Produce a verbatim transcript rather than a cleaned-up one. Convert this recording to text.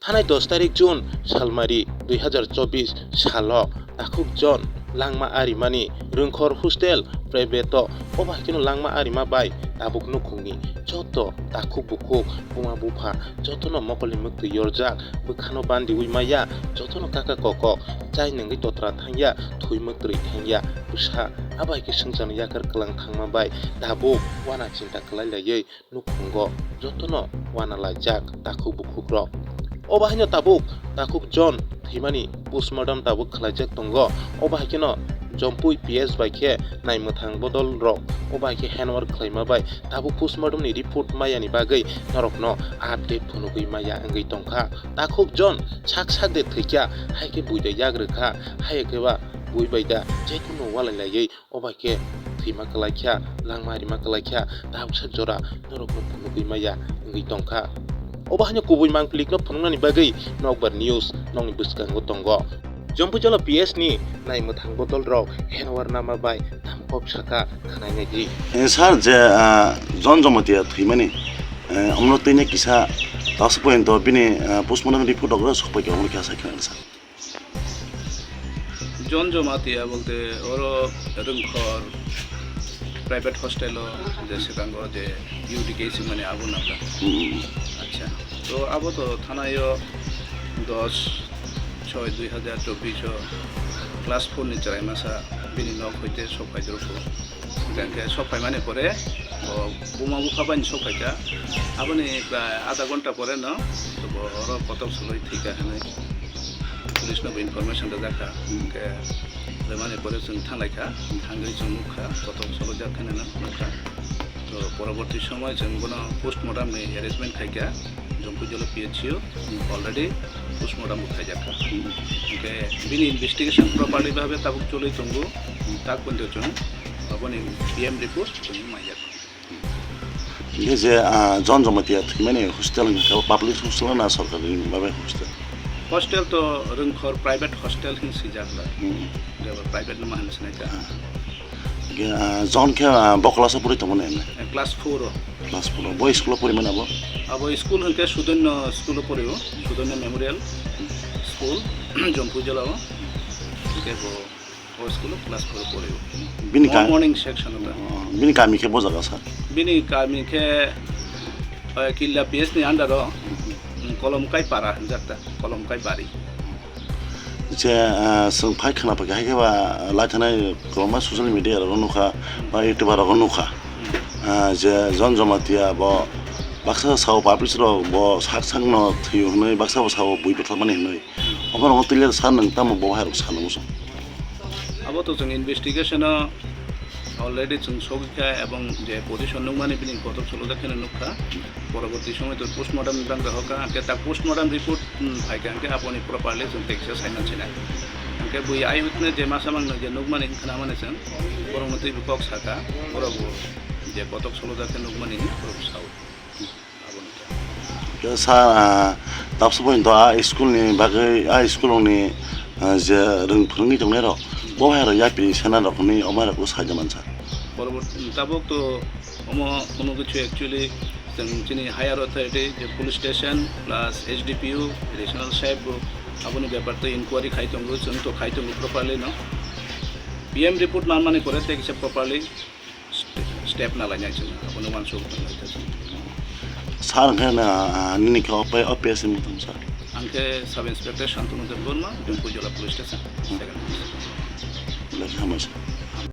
Thanai dos tarik June salmari dui hazar chobbish salo takhuk jon langma arimani Rwngkhor hostel private o, obo hai kheno langma arima bai tabuk nukhungni joto takhuk bukhuk, buma bupha jotono mokolni mwktwi yorjak, bwkhano bandiwi maya, jotono kaka kokok chai nungwi totra thangya, thwi mwktwi thangya bwsa. Abo hai khe swngcharno yakar kwlang thangma bai tabuk uana chinta kwlai laiwi nukhungo jotono uana laijak takhuk bukhukrok. Obo haino tabuk takhuk jon thwimani postmortem tabuk khlaijak tongo. Obo hai kheno Jompui P S bai khe naimwthang bodol rok, obo hai khe handwork khlaima bai tabuk postmortem ni report maya ni bagwi norokno update phunugwi maya wngwi tongkha. Takhuk jon sak sak de thwikha, hai khe bui de yagrwkha, hai khe ba bui bai da jekunu walai laiwi. Obo hai khe thwima kwlaikha, langma rima kwlaikha, tabuksa jora norokno phunugwi maya wngwi tongkha. Obo haino kubui mangplikno phunuknani bagwi Nokbar News nokni bwskango tongo. Jompui Jala P S ni naimwthang bodol rok handwork nama bai tamo kok saka khwnai naidi. Eh, sir, je, ah, John Jamatia thwimani, eh, omno tini kisa taso pointo bini, ah, postmortem report rok sokpai khe omno kisa khwnai sir. John Jamatia bolte oro Rwngkhor private hostel o je swkango je U D K singmani abo nabla. Hmm. Acha. To abo to thanaio dos choi dui hazar chobbish o class four ni chwrai masa bini nok hoite sok pai dorko. Hingke sok paimani pore, o, buma bupha bai sok paikha. Aboni prai adha ghonta pore no, to bo oro kotok soloi thwikha hinui police no bo information rijak kha. Hingke rimani pore chwng thanglaikha, thangwi chwng nukha, kotok solojak hinui no nukha. To poroborti somoy chwng bono postmortem ni arrangement khaikha. Jompui Jala P H C o already postmortem bo khaijak kha. Hingke bini investigation properly bhabe tabuk choli tongo, tak poito chwng aboni P M report chwng maijak. Hingke je, ah, John Jamatia thwimani hostel hingke public hostel na sorkari bhabe hostel? Hostel to Rwngkhor private hostel hin swijak lai. Hmm. Jeba private no ma hin sinai kha. Ah. Hingke, ah, John khe, ah, bo class o pori tongo na ene? Eh, class four o. Class four o. Bo school o pori mani abo? Abo school hingke Sudonyo school o pori o. Sudonyo Memorial School, Jompui Jala o. Hingke bo, bo school o class four o pori o. Bini ka- Morning section o ta. Oh, bini kami khe bo jaga sir? Bini kami khe, eh, Killa P S ni under o, mm, Kolomkai para hinjak ta, Kolomkai bari. Je, ah, chwng phai khna paikha, hai khe ba, ah, lai thanai kwbangma social media rok nukha, ba YouTube rok nukha. Ah, je John Jamatia bo baksa sao public rok bo sak sak no thwiyo hinui, baksa bo sao bui bwtharmani hinui. Omo rok twi le sa nwng tamo bo hai rok sa nung muchung. Abo to chwng investigation o already chwng sogwi kha, ebong je position nukmani bini kotor solojak kheno nukha. Poroborti somoy to postmortem ni bangsa hoka, hingke ta postmortem report, hmm, phaikha, hingke aboni properly chwng tekisa saiman sinai. Hingke bui eye witness je masa mang je nukmani, khwnamani chwng, borokno twibo kok saka, borok bo je kotok solojak khe nukmani, borok sao. Aboni ta. Khe sa, ah, tabsa pointo a school ni bagwi, a school ni, ah, je rwng phwrwngwi tongnai rok, bo hai rok yapri sena rok hwnwi omo hai rok sai da mansa. Poroborti tabuk to omo kunu kichu actually chwng chini higher authority je police station plus S D P O, additional saib bo aboni bepar tei inquiry khai tongo, chwng to khai tongo properly no. P M report manmani pore tei kisa properly st-, step na lainai chwng abono uansuk tonglai ta chwng. Sir, hwnkhe na, ah, nini khe O P S ni muthung sir? Ang khe Sub Inspector Shantanu Debbarma, Dumpuijala Police Station, second. Belai khe hambai sir.